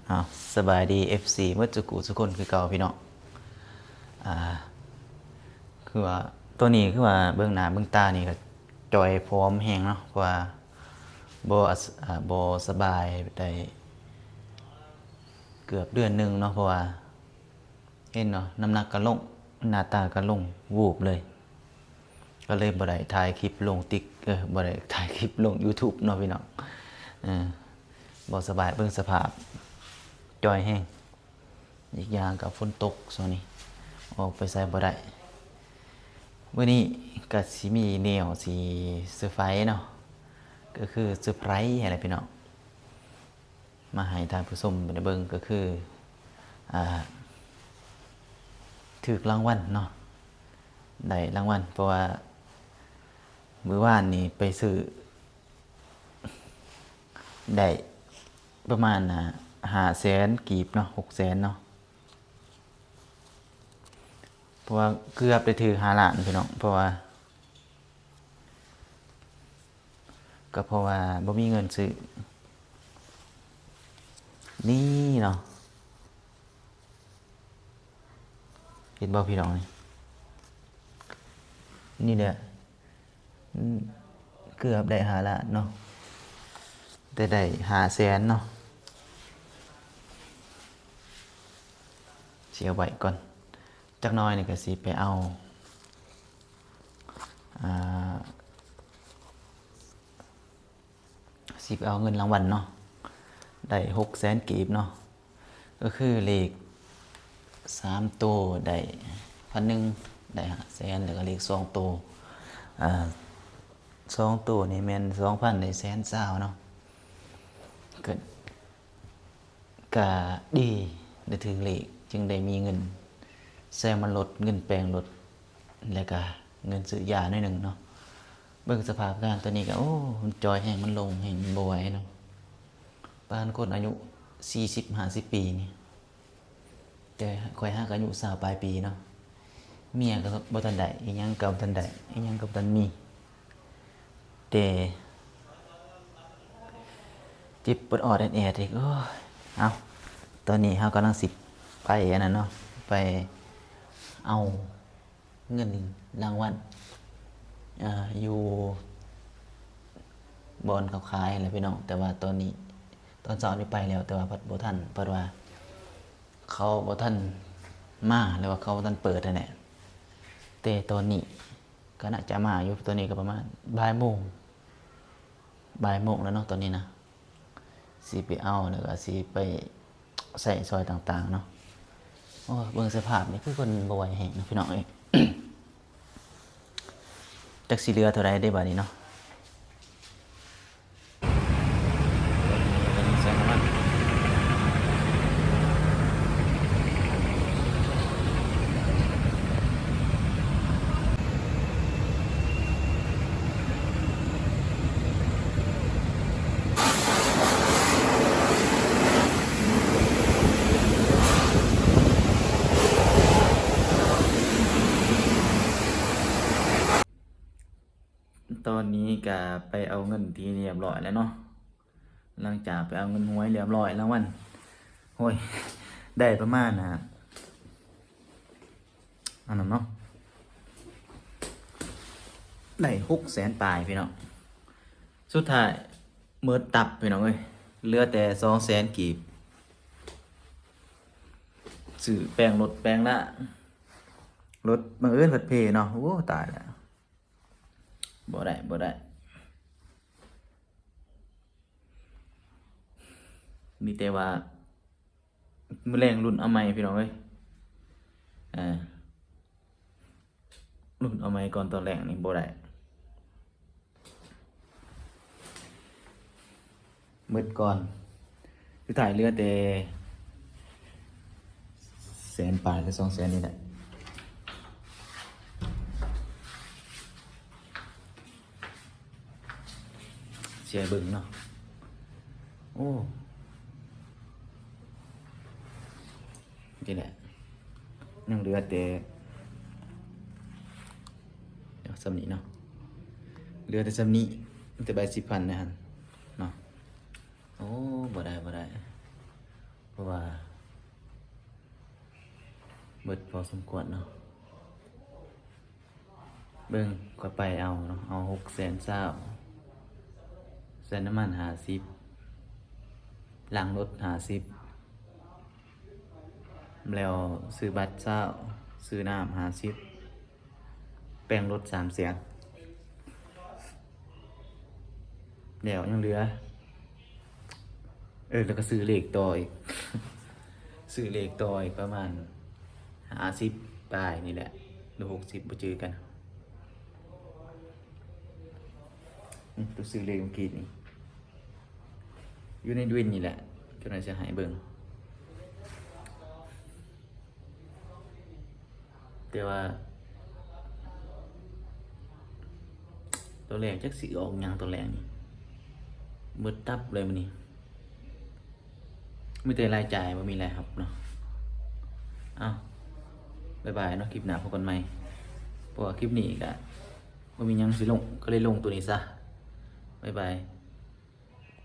ອ້າວ ສະບາຍດີ ເອັຟຊີ ໝົດສູ່ຜູ້ສູ່ຄົນຄືເກົ່າພີ່ນ້ອງ. ອ່າ ຄືວ່າຕອນນີ້ຄືວ່າເບິ່ງໜ້າເບິ່ງຕານີ້ກໍຈ່ອຍຜອມແຮງເນາະ ເພາະວ່າບໍ່ ອາ ບໍ່ສະບາຍໄດ້ເກືອບເດືອນໜຶ່ງເນາະ ເພາະວ່າ ເຫັນເນາະ ນ້ຳໜັກກໍລົງ ໜ້າຕາກໍລົງວູບເລີຍ ກໍເລີຍບໍ່ໄດ້ຖ່າຍຄລິບລົງຕິກ ເອີ ບໍ່ໄດ້ຖ່າຍຄລິບລົງຢູທູບເນາະພີ່ນ້ອງ. ເອີ ບໍ່ສະບາຍ ເບິ່ງສະພາບ ຈ່ອຍແຮງ ອີກຢ່າງກໍຝົນຕົກຊ່ວງນີ້ ອອກໄປໃສບໍ່ໄດ້. ມື້ນີ້ກໍຊິມີແນວຊິເຊີໄພເນາະ ກໍຄືເຊີໄພຫັ້ນແຫຼະພີ່ນ້ອງ. ມາໃຫ້ທ່ານຜູ້ຊົມໄດ້ເບິ່ງ ກໍຄື ອ່າ ຖືກລາງວັນເນາະ ໄດ້ລາງວັນ ເພາະວ່າມື້ວານນີ້ໄປຊື້ໄດ້ປະມານ ອ່າ ຫ້າແສນກີບເນາະ ຫົກແສນເນາະ ເພາະວ່າເກືອບໄດ້ຖືກຫ້າລ້ານພີ່ນ້ອງ ເພາະວ່າ ກໍເພາະວ່າບໍ່ມີເງິນຊື້ ນີ້ເນາະ ເຫັນບໍ່ພີ່ນ້ອງ ນີ້ ນີ້ແຫຼະ ອືມ ເກືອບໄດ້ຫ້າລ້ານເນາະ ແຕ່ໄດ້ຫ້າແສນເນາະ. ຊິເອົາໄວ້ກ່ອນ ຈັກໜ້ອຍນີ້ກໍຊິໄປເອົາ ອ່າ ຊິໄປເອົາເງິນລາງວັນເນາະ ໄດ້ຫົກແສນກີບເນາະ ກໍຄືເລກສາມໂຕໄດ້ພັນໜຶ່ງ ໄດ້ຫ້າແສນ ແລ້ວກໍເລກສອງໂຕ ອ່າ ສອງໂຕນີ້ແມ່ນສອງພັນ ໄດ້ແສນຊາວເນາະ ກໍ ກະດີ ໄດ້ຖືກເລກ ຈຶ່ງໄດ້ມີເງິນໃຊ້ມາລົດເງິນແປງລົດ ແລະກະເງິນຊື້ຢາໜ້ອຍໜຶ່ງເນາະ. ເບິ່ງສະພາບການຕອນນີ້ກະ ໂອ້ ມັນຈ່ອຍແຮງ ມັນລົງແຮງ ມັນບໍ່ໄຫວເນາະ. ປານຄົນອາຍຸສີ່ສິບຫ້າສິບປີນີ້ ແຕ່ຂ້ອຍຫາກອາຍຸຊາວປາຍປີເນາະ. ເມຍກໍບໍ່ທັນໄດ້ ອີ່ຫຍັງກໍບໍ່ທັນໄດ້ ອີ່ຫຍັງກໍບໍ່ທັນມີ ແຕ່ເຈັບປວດອອດແອດໆອີກ. ໂອ້ຍ ເອົ້າ ຕອນນີ້ເຮົາກຳລັງຊິໄປອັນນັ້ນເນາະ ໄປເອົາເງິນລາງວັນ ເອີ ຢູ່ບ່ອນເຂົາຂາຍຫັ້ນແຫຼະພີ່ນ້ອງ. ແຕ່ວ່າຕອນນີ້ ຕອນເຊົ້ານີ້ໄປແລ້ວ ແຕ່ວ່າພັດບໍ່ທັນ ເພິ່ນວ່າເຂົາບໍ່ທັນມາ ຫຼືວ່າເຂົາບໍ່ທັນເປີດຫັ້ນແຫຼະ. ແຕ່ຕອນນີ້ກໍໜ້າຈະມາຢູ່ ຕອນນີ້ກໍປະມານບ່າຍໂມງ ບ່າຍໂມງແລ້ວເນາະ ຕອນນີ້ນະ. ຊິໄປເອົາ ແລ້ວກໍຊິໄປໃຊ້ສອຍຕ່າງໆເນາະ. ໂອ້ຍ ເບິ່ງສະພາບນີ້ ຄືຄົນບໍ່ໄຫວແຮງເນາະ ພີ່ນ້ອງເອີຍ. ຈັກຊິເຫຼືອເທົ່າໃດເດ້ບາດນີ້ເນາະ. ຕອນນີ້ກະໄປເອົາເງິນທີ່ຮຽບຮ້ອຍແລ້ວເນາະ. ຫຼັງຈາກໄປເອົາເງິນຫວຍຮຽບຮ້ອຍ ລາງວັນ ໂອ້ຍ ໄດ້ປະມານ ອ່າ ອັນນັ້ນເນາະ ໄດ້ຫົກແສນປາຍ ພີ່ນ້ອງ. ສຸດທ້າຍໝົດຕັບ ພີ່ນ້ອງເອີຍ ເຫຼືອແຕ່ສອງແສນກີບ ຊື້ແປງລົດແປງລາ ລົດບັງເອີນພັດເພເນາະ. ໂອ້ ຕາຍແລ້ວ ບໍ່ໄດ້ ບໍ່ໄດ້ ມີແຕ່ວ່າມື້ແລງລຸ້ນເອົາໃໝ່ ພີ່ນ້ອງເອີຍ. ເອີ ລຸ້ນເອົາໃໝ່ກ່ອນຕອນແລງນີ້ບໍ່ໄດ້ ໝົດກ່ອນ. ສຸດທ້າຍເຫຼືອແຕ່ແສນປາຍ ຫຼື ສອງແສນນີ້ແຫຼະ. ຊິໃຫ້ເບິ່ງເນາະ. ໂອ້ ນີ້ແຫຼະ ຍັງເຫຼືອແຕ່ ສ່ຳນີ້ເນາະ ເຫຼືອແຕ່ສ່ຳນີ້ ມີແຕ່ໃບສິບພັນໃນຫັ້ນເນາະ. ໂອ້ ບໍ່ໄດ້ ບໍ່ໄດ້. ເພາະວ່າເບິດພໍສົມຄວນເນາະ. ເບິ່ງ ຂ້ອຍໄປເອົາເນາະ ເອົາຫົກແສນຊາວ ໃສ່ນ້ຳມັນຫ້າສິບ ລ້າງລົດຫ້າສິບ ແລ້ວຊື້ບັດຊາວ ຊື້ນ້ຳຫ້າສິບ ແປງລົດສາມແສນ ແລ້ວຍັງເຫຼືອ ເອີ ແລ້ວກໍຊື້ເລກຕໍ່ອີກ ຊື້ເລກຕໍ່ອີກປະມານຫ້າສິບປາຍນີ້ແຫຼະ ຫຼືຫົກສິບ ບໍ່ຈື່ກັນ. ອືມ ໂຕຊື້ເລກເມື່ອກີ້ນີ້ ຢູ່ໃນດວິນນີ້ແຫຼະ ເຈົ້າໜ້າຊິໃຫ້ເບິ່ງ. ແຕ່ວ່າ ຕອນແລກຈັກຊິອອກຫຍັງ ຕອນແລກນີ້ ເບິດຕັບເລີຍມື້ນີ້ ມີແຕ່ລາຍຈ່າຍ ບໍ່ມີລາຍຮັບເນາະ. ເອົ້າ ບາຍບາຍເນາະ ຄລິບໜ້າພົບກັນໃໝ່ ເພາະວ່າຄລິບນີ້ກະບໍ່ມີຫຍັງຊິລົງ ກໍເລີຍລົງໂຕນີ້ຊະ. ບາຍບາຍ.